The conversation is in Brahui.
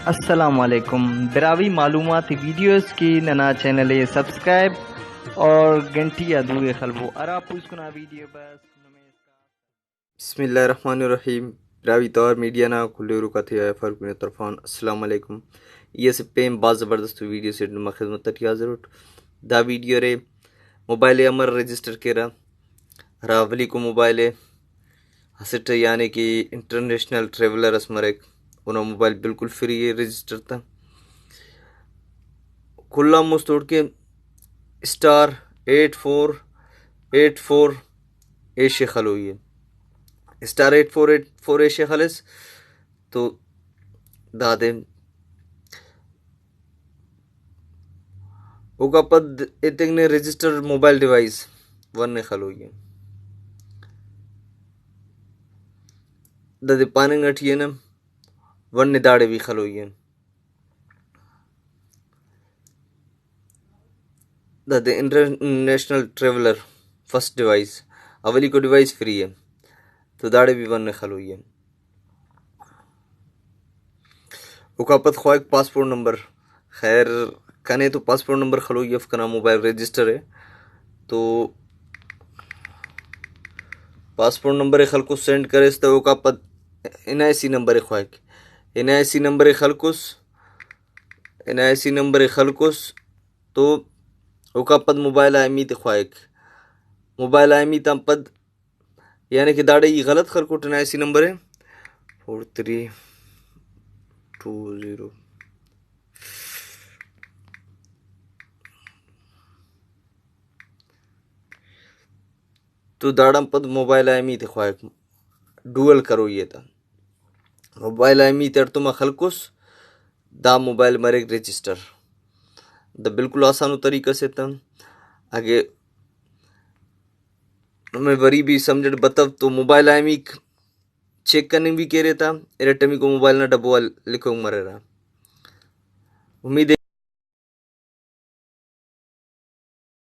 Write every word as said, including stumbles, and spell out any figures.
السلام علیکم۔ براہوئی معلوماتی ویڈیوز کہ ننا چینل ءِ سبسکرائب اور گھنٹی آ دورے خلبو۔ ہرا پوسکنا ویڈیو بس نمے۔ بسم اللہ الرحمن الرحیم۔ براہوئی توار میڈیا نا کل ہروک آتے آ فرق نا طرفان السلام علیکم۔ ای اسہ پین بھاز زبردست ویڈیو سے نما خدمت ٹی حاضر اٹ۔ دا ویڈیو ارے موبائل ءِ امر رجسٹر کیرہ، ہرا اولیکو موبائل ءِ اسٹ، یعنی کہ انٹرنیشنل ٹریولر اس مریک، اونا موبائل بالکل فری ءِ رجسٹر تا۔ کل آن مست اوڑکہ star eight four eight four hash ءِ خلوئی ءِ۔ Star eight four eight four hash ءِ خلس تو دادے اوکا پد ایتنگ نے رجسٹر موبائل ڈیوائس ون ءِ خلوئی ءِ۔ دادے پاننگ ٹی ءِ نا ون ءِ داڑے بھی خلوئی ءِ۔ دادے انٹرنیشنل ٹریولر فرسٹ ڈیوائس، اولیکو ڈیوائس فری ءِ، تو داڑے بھی ون ءِ خلوئی ءِ۔ اوکا پد خواہک پاسپورٹ نمبر۔ خیر، کنے تو پاسپورٹ نمبر خلوئی اف، کنا موبائل رجسٹر ءِ، تو پاسپورٹ نمبر ءِ خلکس، سینڈ کریس، تو اوکا پد این آئی سی نمبر ءِ خواہک، این آئی سی نمبر ءِ خلکس، این آئی سی نمبر ءِ خلکس، تو اوکا پد موبائل آ اہمیت ءِ خواہک۔ موبائل آ اہمیت آن پد، یعنی کہ داڑے ای غلط خلکٹ، این آئی سی نمبر ءِ فور تھری ٹو زیرو۔ تو داڑان پد موبائل آ اہمیت ءِ خواہک، ڈوئل کروئی ءِ تا۔ موبائل آ اہمیت ءِ ہڑتوما خلکس، دا موبائل مریک رجسٹر۔ دا بالکل آسانو طریقہ سے تا۔ اگہ نمے وری بھی سمجھٹ بتو تو موبائل آ اہمیت چیک کننگ بھی کیرے تا، ارٹمیکو موبائل نا ڈبو آ لکھوک مریرہ۔ امید ءِ